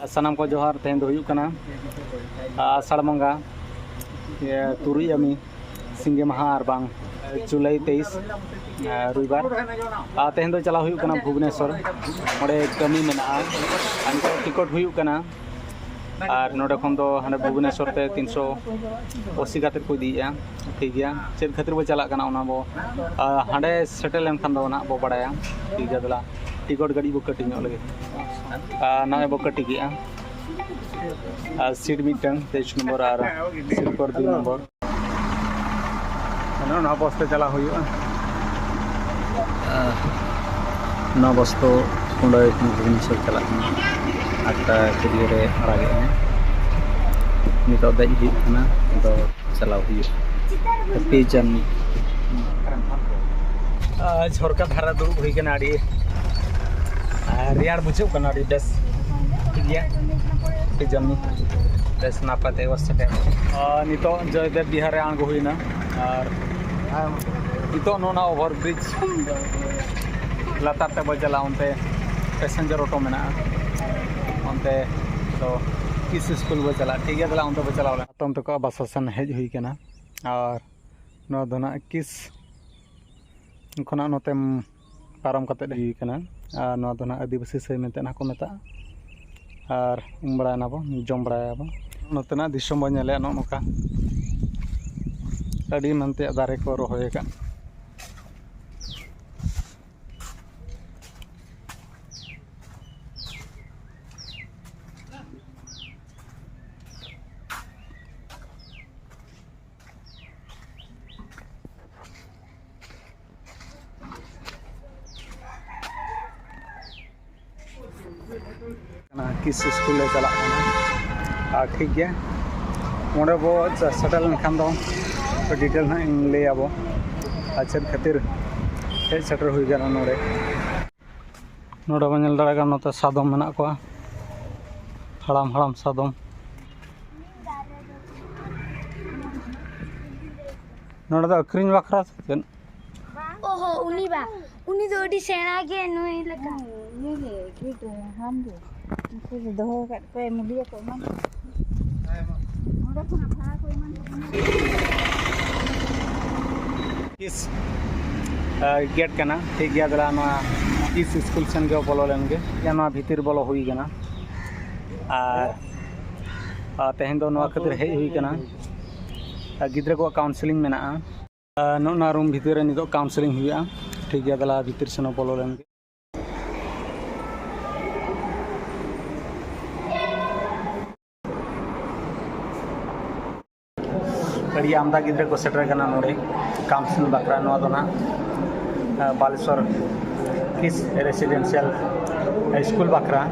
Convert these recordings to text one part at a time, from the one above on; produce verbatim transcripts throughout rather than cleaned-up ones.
ᱥᱟᱱᱟᱢ ᱠᱚ ᱡᱚᱦᱟᱨ᱾ ᱛᱮᱦᱮᱧ ᱫᱚ ᱦᱩᱭᱩᱜ ᱠᱟᱱᱟ ᱟᱥᱟᱲ ᱵᱚᱸᱜᱟ ᱤᱭᱟᱹ ᱛᱩᱨᱩᱭ ᱟᱢᱤ, ᱥᱤᱸᱜᱮ ᱢᱟᱦᱟ ᱟᱨ ᱵᱟᱝ ᱡᱩᱞᱟᱭ ᱛᱮᱭᱤᱥ, ᱨᱚᱵᱤᱵᱟᱨ᱾ ᱟᱨ ᱛᱮᱦᱮᱧ ᱫᱚ ᱪᱟᱞᱟᱣ ᱦᱩᱭᱩᱜ ᱠᱟᱱᱟ ᱵᱷᱩᱵᱽᱱᱮᱥᱚᱨ, ᱚᱸᱰᱮ ᱠᱟᱹᱢᱤ ᱢᱮᱱᱟᱜᱼᱟ᱾ ᱟᱨ ᱱᱤᱛᱚᱜ ᱴᱤᱠᱤᱴ ᱦᱩᱭᱩᱜ ᱠᱟᱱᱟ, ᱟᱨ ᱱᱚᱰᱮ ᱠᱷᱚᱱ ᱫᱚ ᱦᱟᱸᱰᱮ ᱵᱷᱩᱵᱽᱱᱮᱥᱚᱨ ᱛᱮ ᱛᱤᱱᱥᱚ ᱟᱥᱤ ᱠᱟᱛᱮ ᱠᱚ ᱤᱫᱤᱭᱮᱫᱼᱟ᱾ ᱴᱷᱤᱠ ᱜᱮᱭᱟ, ᱪᱮᱫ ᱠᱷᱟᱹᱛᱤᱨ ᱵᱚ ᱪᱟᱞᱟᱜ ᱠᱟᱱᱟ ᱚᱱᱟ ᱵᱚ, ᱟᱨ ᱦᱟᱸᱰᱮ ᱥᱮᱴᱮᱨ ᱞᱮᱱᱠᱷᱟᱱ ᱫᱚ ᱱᱟᱦᱟᱜ ᱵᱚ ᱵᱟᱲᱟᱭᱟ᱾ ᱴᱷᱤᱠ ᱜᱮᱭᱟ, ᱫᱮᱞᱟ ᱴᱤᱠᱤᱴ ᱜᱟᱹᱰᱤ ᱵᱚ ᱠᱟᱹᱴᱤ ᱧᱚᱜ ᱞᱮᱜᱮ᱾ ᱟᱨ ᱱᱚᱜᱼᱚᱭ ᱵᱚ ᱠᱟᱹᱴᱤ ᱠᱮᱜᱼᱟ᱾ ᱟᱨ ᱥᱤᱴ ᱢᱤᱫᱴᱟᱝ ᱛᱮᱭᱤᱥ ᱱᱚᱢᱵᱚᱨ ᱟᱨ ᱥᱤᱴ ᱯᱚᱨ ᱫᱩᱭ ᱱᱚᱢᱵᱚᱨ᱾ ᱱᱚᱜᱼᱚ ᱱᱚᱣᱟ ᱵᱚᱥ ᱛᱮ ᱪᱟᱞᱟᱣ ᱦᱩᱭᱩᱜᱼᱟ᱾ ᱱᱚᱣᱟ ᱵᱚᱥ ᱫᱚ ᱠᱩᱸᱰᱟᱹᱭ ᱠᱷᱚᱱ ᱵᱷᱩᱵᱽᱱᱮᱥᱚᱨ ᱪᱟᱞᱟᱜ ᱠᱟᱱᱟ᱾ ᱟᱴᱴᱟ ᱠᱩᱲᱤ ᱨᱮ ᱟᱲᱟᱜᱮᱜᱼᱟ᱾ ᱱᱤᱛᱚᱜ ᱫᱮᱡ ᱦᱩᱭᱩᱜ ᱠᱟᱱᱟ, ᱟᱫᱚ ᱪᱟᱞᱟᱣ ᱦᱩᱭᱩᱜᱼᱟ᱾ Happy journey. ᱟᱨ ᱡᱷᱚᱨᱠᱟ ᱫᱷᱟᱨᱟ ᱫᱩᱲᱩᱵ ᱦᱩᱭ ᱠᱟᱱᱟ, ᱟᱹᱰᱤ ᱟᱨ ᱨᱮᱭᱟᱲ ᱵᱩᱡᱷᱟᱹᱜ ᱠᱟᱱᱟ, ᱟᱹᱰᱤ ᱵᱮᱥ᱾ ᱴᱷᱤᱠ ᱜᱮᱭᱟ, ᱦᱮᱯᱤ ᱡᱟᱨᱱᱤ᱾ ᱵᱮᱥ ᱱᱟᱯᱟᱭ ᱛᱮ ᱵᱚ ᱥᱮᱴᱮᱨ᱾ ᱟᱨ ᱱᱤᱛᱚᱜ ᱡᱚᱭᱫᱮᱵ ᱵᱤᱦᱟᱨ ᱨᱮ ᱟᱬᱜᱚ ᱦᱩᱭᱱᱟ, ᱟᱨ ᱱᱤᱛᱚᱜ ᱱᱚᱣᱟ ᱳᱵᱷᱟᱨ ᱵᱨᱤᱡᱽ ᱞᱟᱛᱟᱨ ᱛᱮ ᱵᱚ ᱪᱟᱞᱟᱜᱼᱟ, ᱚᱱᱛᱮ ᱯᱮᱥᱮᱧᱡᱟᱨ ᱚᱴᱳ ᱢᱮᱱᱟᱜᱼᱟ, ᱚᱱᱛᱮ ᱫᱚ ᱠᱤᱥ ᱥᱠᱩᱞ ᱵᱚ ᱪᱟᱞᱟᱜᱼᱟ᱾ ᱴᱷᱤᱠ ᱜᱮᱭᱟ, ᱛᱟᱦᱞᱮ ᱚᱱᱛᱮ ᱵᱚ ᱪᱟᱞᱟᱣ ᱞᱮᱱᱟ᱾ ᱦᱟᱛᱚᱢ ᱛᱟᱠᱚᱣᱟᱜ ᱵᱟᱥᱟ ᱥᱮᱱ ᱦᱮᱡ ᱦᱩᱭ ᱠᱟᱱᱟ, ᱟᱨ ᱱᱚᱣᱟ ᱫᱚ ᱱᱟᱜ ᱠᱤᱥ ᱠᱷᱚᱱᱟᱜ ᱱᱚᱛᱮᱢ ᱯᱟᱨᱚᱢ ᱠᱟᱛᱮᱫ ᱦᱩᱭ ᱠᱟᱱᱟ᱾ ᱟᱨ ᱱᱚᱣᱟ ᱫᱚ ᱱᱟᱜ ᱟᱹᱫᱤᱵᱟᱹᱥᱤ ᱥᱟᱹᱭ ᱢᱮᱱᱛᱮ ᱱᱟᱜ ᱠᱚ ᱢᱮᱛᱟᱜᱼᱟ᱾ ᱟᱨ ᱩᱢ ᱵᱟᱲᱟᱭᱮᱱᱟ ᱵᱚ, ᱡᱚᱢ ᱵᱟᱲᱟᱭᱟᱵᱚ᱾ ᱱᱚᱛᱮᱱᱟᱜ ᱫᱤᱥᱚᱢ ᱵᱚᱱ ᱧᱮᱞᱮᱜᱼᱟ, ᱱᱚᱜᱼᱚ ᱱᱚᱝᱠᱟ ᱟᱹᱰᱤ ᱮᱢᱟᱱ ᱛᱮᱭᱟᱜ ᱫᱟᱨᱮ ᱠᱚ ᱨᱚᱦᱚᱭ ᱟᱠᱟᱫ᱾ ᱠᱤᱥ ᱥᱠᱩᱞ ᱞᱮ ᱪᱟᱞᱟᱜ ᱠᱟᱱᱟ᱾ ᱟᱨ ᱴᱷᱤᱠ ᱜᱮᱭᱟ, ᱚᱸᱰᱮ ᱵᱚ ᱥᱮᱴᱮᱨ ᱞᱮᱱᱠᱷᱟᱱ ᱫᱚ ᱰᱤᱴᱮᱞ ᱦᱟᱸᱜ ᱤᱧ ᱞᱟᱹᱭ ᱟᱵᱚ, ᱟᱨ ᱪᱮᱫ ᱠᱷᱟᱹᱛᱤᱨ ᱦᱮᱡ ᱥᱮᱴᱮᱨ ᱦᱩᱭ ᱠᱟᱱᱟ ᱱᱚᱰᱮ᱾ ᱱᱚᱰᱮ ᱵᱚᱱ ᱧᱮᱞ ᱫᱟᱲᱮᱭᱟᱜ ᱠᱟᱱᱟ, ᱱᱚᱛᱮ ᱥᱟᱫᱚᱢ ᱢᱮᱱᱟᱜ ᱠᱚᱣᱟ, ᱦᱟᱲᱟᱢ ᱦᱟᱲᱟᱢ ᱥᱟᱫᱚᱢ᱾ ᱱᱚᱰᱮ ᱫᱚ ᱟᱹᱠᱷᱨᱤᱧ ᱵᱟᱠᱷᱨᱟ ᱥᱮ ᱪᱮᱫ? ᱚᱦᱚ, ᱩᱱᱤ ᱵᱟ᱾ ᱩᱱᱤ ᱫᱚ ᱟᱹᱰᱤ ᱥᱮᱬᱟ ᱜᱮ ᱱᱩᱭ ᱞᱮᱠᱟ᱾ ᱦᱮᱸ, ᱤᱭᱟᱹ ᱜᱮ, ᱜᱤᱫᱽᱨᱟᱹ ᱦᱟᱲᱟᱢ ᱜᱮ᱾ ᱩᱱᱠᱩ ᱫᱚ ᱫᱚᱦᱚ ᱟᱠᱟᱫ ᱠᱚᱣᱟ, ᱢᱩᱞᱤᱭᱟᱹ ᱠᱚ ᱮᱢᱟᱱ ᱠᱚ᱾ ᱚᱸᱰᱮ ᱠᱷᱚᱱᱟᱜ ᱵᱷᱟᱲᱟ ᱠᱚ ᱮᱢᱟᱱ ᱠᱚ᱾ ᱠᱤᱥ, ᱟ, ᱜᱮᱴ ᱠᱟᱱᱟ, ᱴᱷᱤᱠ ᱜᱮᱭᱟ᱾ ᱫᱮᱞᱟ ᱱᱚᱣᱟ ᱠᱤᱥ ᱥᱠᱩᱞ ᱥᱮᱱ ᱜᱮ ᱵᱚᱞᱚ ᱞᱮᱱ ᱜᱮ᱾ ᱱᱚᱣᱟ ᱵᱷᱤᱛᱤᱨ ᱵᱚᱞᱚ ᱦᱩᱭ ᱠᱟᱱᱟ᱾ ᱟᱨ, ᱟᱨ ᱛᱮᱦᱮᱧ ᱫᱚ ᱱᱚᱣᱟ ᱠᱷᱟᱹᱛᱤᱨ ᱦᱮᱡ ᱦᱩᱭ ᱠᱟᱱᱟ, ᱟᱨ ᱜᱤᱫᱽᱨᱟᱹ ᱠᱚᱣᱟᱜ ᱠᱟᱣᱩᱱᱥᱮᱞᱤᱝ ᱢᱮᱱᱟᱜᱼᱟ᱾ ᱟᱨ ᱱᱚᱜᱼᱚ ᱱᱚᱣᱟ ᱨᱩᱢ ᱵᱷᱤᱛᱤᱨ ᱨᱮ ᱱᱤᱛᱚᱜ ᱠᱟᱣᱩᱱᱥᱮᱞᱤᱝ ᱦᱩᱭᱩᱜᱼᱟ᱾ ᱴᱷᱤᱠ ᱜᱮᱭᱟ, ᱫᱮᱞᱟ ᱵᱷᱤᱛᱤᱨ ᱥᱮᱱ ᱦᱚᱸ ᱵᱚᱞᱚ ᱞᱮᱱ ᱜᱮ᱾ ᱟᱹᱰᱤ ᱟᱢᱫᱟ ᱜᱤᱫᱽᱨᱟᱹ ᱠᱚ ᱥᱮᱴᱮᱨ ᱠᱟᱱᱟ ᱱᱚᱰᱮ ᱠᱟᱣᱩᱱᱥᱮᱞ ᱵᱟᱠᱷᱨᱟ᱾ ᱱᱚᱣᱟ ᱫᱚ ᱱᱟᱦᱟᱜ, ᱟ, ᱵᱟᱞᱮᱥᱚᱨ ᱠᱤᱥ ᱨᱮᱥᱤᱰᱮᱱᱥᱤᱭᱟᱞ ᱥᱠᱩᱞ ᱵᱟᱠᱷᱨᱟ᱾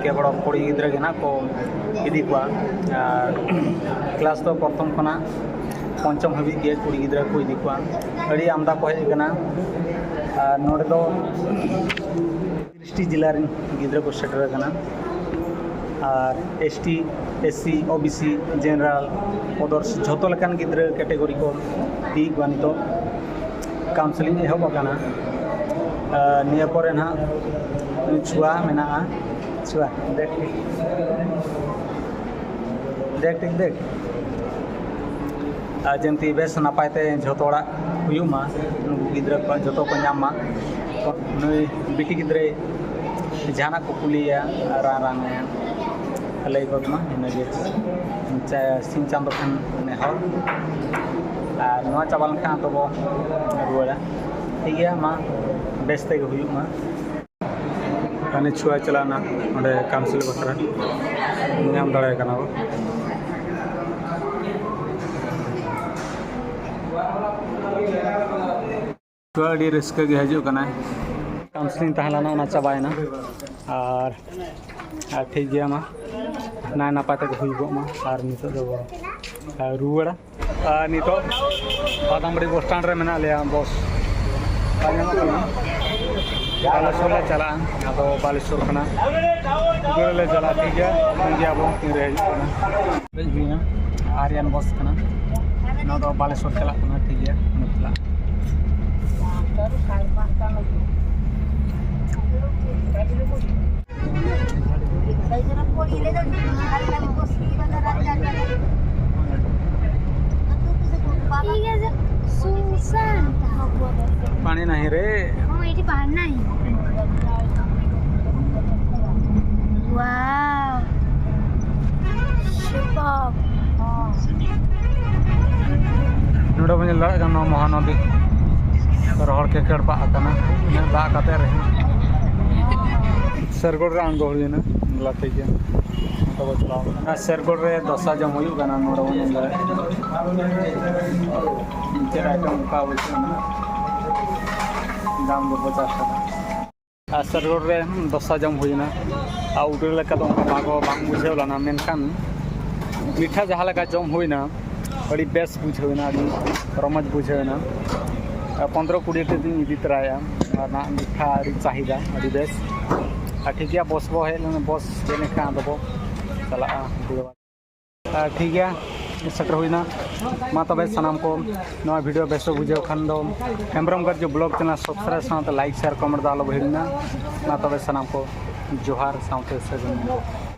ᱠᱮᱵᱚᱞ ᱠᱩᱲᱤ ᱜᱤᱫᱽᱨᱟᱹ ᱜᱮ ᱱᱟᱦᱟᱜ ᱠᱚ ᱤᱫᱤ ᱠᱚᱣᱟ᱾ ᱟᱨ ᱠᱞᱟᱥ ᱫᱚ ᱯᱨᱚᱛᱷᱚᱢ ᱠᱷᱚᱱᱟᱜ ᱯᱚᱧᱪᱚᱢ ᱦᱟᱹᱵᱤᱡ ᱜᱮ ᱠᱩᱲᱤ ᱜᱤᱫᱽᱨᱟᱹ ᱠᱚ ᱤᱫᱤ ᱠᱚᱣᱟ᱾ ᱟᱹᱰᱤ ᱟᱢᱫᱟ ᱠᱚ ᱦᱮᱡ ᱟᱠᱟᱱᱟ᱾ ᱟᱨ ᱱᱚᱰᱮ ᱫᱚ ᱛᱤᱨᱤᱥ ᱴᱤ ᱡᱮᱞᱟ ᱨᱮᱱ ᱜᱤᱫᱽᱨᱟᱹ ᱠᱚ ᱥᱮᱴᱮᱨ ᱟᱠᱟᱱᱟ᱾ ᱟᱨ S T, S C, O B C, general, others ᱡᱷᱚᱛᱚ ᱞᱮᱠᱟᱱ ᱜᱤᱫᱽᱨᱟᱹ ᱠᱮᱴᱮᱜᱚᱨᱤ ᱠᱚ ᱤᱫᱤᱭᱮᱫ ᱠᱚᱣᱟ ᱱᱤᱛᱚᱜ᱾ ᱠᱟᱣᱩᱱᱥᱮᱞᱤᱝ ᱮᱦᱚᱵ ᱟᱠᱟᱱᱟ᱾ ᱟᱨ ᱱᱤᱭᱟᱹ ᱯᱚᱨᱮ ᱱᱟᱦᱟᱜ ᱪᱷᱩᱣᱟ ᱢᱮᱱᱟᱜᱼᱟ᱾ ᱪᱷᱩᱣᱟ, ᱫᱮᱠᱷ, ᱫᱮᱠᱷ, ᱴᱷᱤᱠ ᱫᱮᱠᱷ᱾ ᱟᱨ ᱡᱮᱢᱛᱤ ᱵᱮᱥ ᱱᱟᱯᱟᱭ ᱛᱮ ᱡᱷᱚᱛᱚ ᱦᱚᱲᱟᱜ ᱦᱩᱭᱩᱜ ᱢᱟ, ᱱᱩᱠᱩ ᱜᱤᱫᱽᱨᱟᱹ ᱠᱚ ᱡᱷᱚᱛᱚ ᱠᱚ ᱧᱟᱢ ᱢᱟ᱾ ᱱᱩᱭ ᱵᱤᱴᱤ ᱜᱤᱫᱽᱨᱟᱹᱭ ᱡᱟᱦᱟᱱᱟᱜ ᱠᱚ ᱠᱩᱞᱤᱭᱟ, ᱨᱟᱱ ᱨᱟᱱ ᱮ ᱞᱟᱹᱭ ᱜᱚᱫ ᱢᱟ, ᱤᱱᱟᱹᱜᱮ ᱪᱟ-, ᱥᱤᱧ ᱪᱟᱸᱫᱚ ᱴᱷᱮᱱ ᱱᱮᱦᱚᱨ᱾ ᱟᱨ ᱱᱚᱣᱟ ᱪᱟᱵᱟ ᱞᱮᱱᱠᱷᱟᱱ ᱟᱫᱚ ᱵᱚ ᱨᱩᱣᱟᱹᱲᱟ᱾ ᱴᱷᱤᱠ ᱜᱮᱭᱟ, ᱢᱟ ᱵᱮᱥ ᱛᱮᱜᱮ ᱦᱩᱭᱩᱜ ᱢᱟ᱾ ᱦᱟᱱᱮ ᱪᱷᱩᱣᱟ ᱪᱟᱞᱟᱣᱱᱟ ᱚᱸᱰᱮ ᱠᱟᱣᱩᱱᱥᱤᱞ ᱵᱟᱠᱷᱨᱟ, ᱧᱟᱢ ᱫᱟᱲᱮ ᱠᱟᱱᱟ ᱵᱚ᱾ ᱛᱚ, ᱟᱹᱰᱤ ᱨᱟᱹᱥᱠᱟᱹ ᱜᱮ ᱦᱤᱡᱩᱜ ᱠᱟᱱᱟᱭ᱾ ᱠᱟᱣᱩᱱᱥᱮᱞᱤᱝ ᱛᱟᱦᱮᱸ ᱞᱮᱱᱟ, ᱚᱱᱟ ᱪᱟᱵᱟᱭᱮᱱᱟ᱾ ᱟᱨ, ᱟᱨ ᱴᱷᱤᱠ ᱜᱮᱭᱟ, ᱢᱟ ᱱᱟᱭ ᱱᱟᱯᱟᱭ ᱛᱮᱜᱮ ᱦᱩᱭᱩᱜᱚᱜ ᱢᱟ᱾ ᱟᱨ ᱱᱤᱛᱚᱜ ᱫᱚ ᱵᱚ, ᱟᱨ ᱨᱩᱣᱟᱹᱲᱟ᱾ ᱟᱨ ᱱᱤᱛᱚᱜ ᱵᱟᱫᱟᱢᱵᱟᱲᱤ ᱵᱚᱥ ᱥᱴᱮᱱᱰ ᱨᱮ ᱢᱮᱱᱟᱜ ᱞᱮᱭᱟ᱾ ᱵᱚᱥ ᱵᱟᱭ ᱧᱟᱢᱚᱜ ᱠᱟᱱᱟ᱾ ᱵᱟᱞᱮᱥᱚᱨ ᱞᱮ ᱪᱟᱞᱟᱜᱼᱟ, ᱟᱫᱚ ᱵᱟᱞᱮᱥᱚᱨ ᱠᱷᱚᱱᱟᱜ ᱨᱩᱣᱟᱹᱲ ᱞᱮ ᱪᱟᱞᱟᱜᱼᱟ᱾ ᱴᱷᱤᱠ ᱜᱮᱭᱟ, ᱴᱷᱤᱠ ᱜᱮᱭᱟ, ᱟᱵᱚ ᱛᱤᱱᱨᱮ ᱦᱤᱡᱩᱜ ᱠᱟᱱᱟ᱾ ᱫᱮᱡ ᱦᱩᱭᱱᱟ, ᱟᱨᱭᱟᱱ ᱵᱚᱥ ᱠᱟᱱᱟ᱾ ᱱᱚᱣᱟ ᱫᱚ ᱵᱟᱞᱮᱥᱚᱨ ᱪᱟᱞᱟᱜ ᱠᱟᱱᱟ᱾ ᱴᱷᱤᱠ ᱜᱮᱭᱟ, ᱚᱸᱰᱮ ᱪᱟᱞᱟᱜ᱾ ପାଣି ନାହିଁ ରେ। ହଁ, ଏଇଠି ପାଣି ନାହିଁ। ୱାଓ। ସୁପର। ᱱᱚᱰᱮ ᱵᱚᱱ ᱧᱮᱞ ᱫᱟᱲᱮᱭᱟᱜ ᱠᱟᱱᱟ ᱱᱚᱣᱟ ᱢᱚᱦᱟᱱᱚᱫᱤ᱾ ᱨᱚᱦᱚᱲ ᱠᱮᱠᱮᱲ ᱵᱟᱜ ᱟᱠᱟᱱᱟ᱾ ᱩᱱᱟᱹᱜ ᱫᱟᱜ ᱠᱟᱛᱮ ᱨᱮᱦᱚᱸ᱾ ᱥᱮᱨᱜᱚᱲ ᱨᱮ ᱟᱬᱜᱚ ᱦᱩᱭᱮᱱᱟ᱾ ᱞᱟᱹᱴᱷᱤ ᱜᱮ᱾ ᱱᱚᱛᱮ ᱵᱚ ᱪᱟᱞᱟᱣ ᱮᱱᱟ᱾ ᱥᱮᱨᱜᱚᱲ ᱨᱮ ᱫᱚᱥᱟ ᱡᱚᱢ ᱦᱩᱭᱩᱜ ᱠᱟᱱᱟ᱾ ᱱᱚᱰᱮ ᱵᱚᱱ ᱧᱮᱞ ᱫᱟᱲᱮᱭᱟᱜ ᱠᱟᱱᱟ᱾ ᱪᱮᱫ ᱟᱭᱴᱮᱢ ᱚᱠᱟ ᱵᱩᱡᱷᱟᱹᱣ ᱮᱱᱟ? ᱫᱟᱢ ᱫᱚ ᱯᱚᱪᱟᱥ ᱴᱟᱠᱟ᱾ ᱟᱨ ᱥᱮᱨᱜᱚᱲ ᱨᱮ ᱫᱚᱥᱟ ᱡᱚᱢ ᱦᱩᱭᱮᱱᱟ᱾ ᱟᱨ ᱩᱰᱟᱹ ᱞᱮᱠᱟ ᱫᱚ ᱚᱱᱠᱟ ᱵᱷᱟᱜᱚ ᱵᱟᱝ ᱵᱩᱡᱷᱟᱹᱣ ᱞᱮᱱᱟ, ᱢᱮᱱᱠᱷᱟᱱ ᱢᱤᱴᱷᱟ ᱡᱟᱦᱟᱸ ᱞᱮᱠᱟ ᱡᱚᱢ ᱦᱩᱭᱱᱟ, ᱟᱹᱰᱤ ᱵᱮᱥ ᱵᱩᱡᱷᱟᱹᱣ ᱮᱱᱟ, ᱟᱹᱰᱤ ᱨᱚᱢᱚᱡᱽ ᱵᱩᱡᱷᱟᱹᱣ ᱮᱱᱟ᱾ ᱟᱨ ᱯᱚᱱᱫᱽᱨᱚ ᱠᱩᱲᱤ ᱴᱤ ᱫᱩᱧ ᱤᱫᱤ ᱛᱚᱨᱟᱭᱟ᱾ ᱚᱱᱟ ᱨᱮᱱᱟᱜ ᱢᱤᱴᱷᱟ ᱟᱹᱰᱤ ᱪᱟᱦᱤᱫᱟ, ᱟᱹᱰᱤ ᱵᱮᱥ᱾ ᱟᱨ ᱴᱷᱤᱠ ᱜᱮᱭᱟ, ᱵᱚᱥ ᱵᱚ ᱦᱮᱡ ᱞᱮᱱ, ᱵᱚᱥ ᱦᱮᱡ ᱞᱮᱱᱠᱷᱟᱱ ᱟᱫᱚ ᱵᱚ ᱪᱟᱞᱟᱜᱼᱟ᱾ ᱟᱨ ᱴᱷᱤᱠ ᱜᱮᱭᱟ, ᱥᱮᱴᱮᱨ ᱦᱩᱭᱱᱟ᱾ ᱢᱟ ᱛᱚᱵᱮ ᱥᱟᱱᱟᱢ ᱠᱚ ᱱᱚᱣᱟ ᱵᱷᱤᱰᱤᱭᱳ ᱵᱮᱥ ᱯᱮ ᱵᱩᱡᱷᱟᱹᱣ ᱠᱷᱟᱱ ᱫᱚ ᱦᱮᱢᱵᱨᱚᱢ ᱜᱟᱨᱡᱚ ᱵᱞᱚᱜ ᱪᱮᱱᱮᱞ ᱥᱟᱵᱥᱠᱨᱟᱭᱤᱵ ᱥᱟᱶᱛᱮ ᱞᱟᱭᱤᱠ, ᱥᱮᱭᱟᱨ, ᱠᱚᱢᱮᱱᱴ ᱫᱚ ᱟᱞᱚ ᱵᱚ ᱦᱤᱲᱤᱧᱟ᱾ ᱢᱟ ᱛᱚᱵᱮ ᱥᱟᱱᱟᱢ ᱠᱚ ᱡᱚᱦᱟᱨ ᱥᱟᱶᱛᱮ ᱥᱟᱹᱜᱩᱱ ᱧᱤᱫᱟᱹ᱾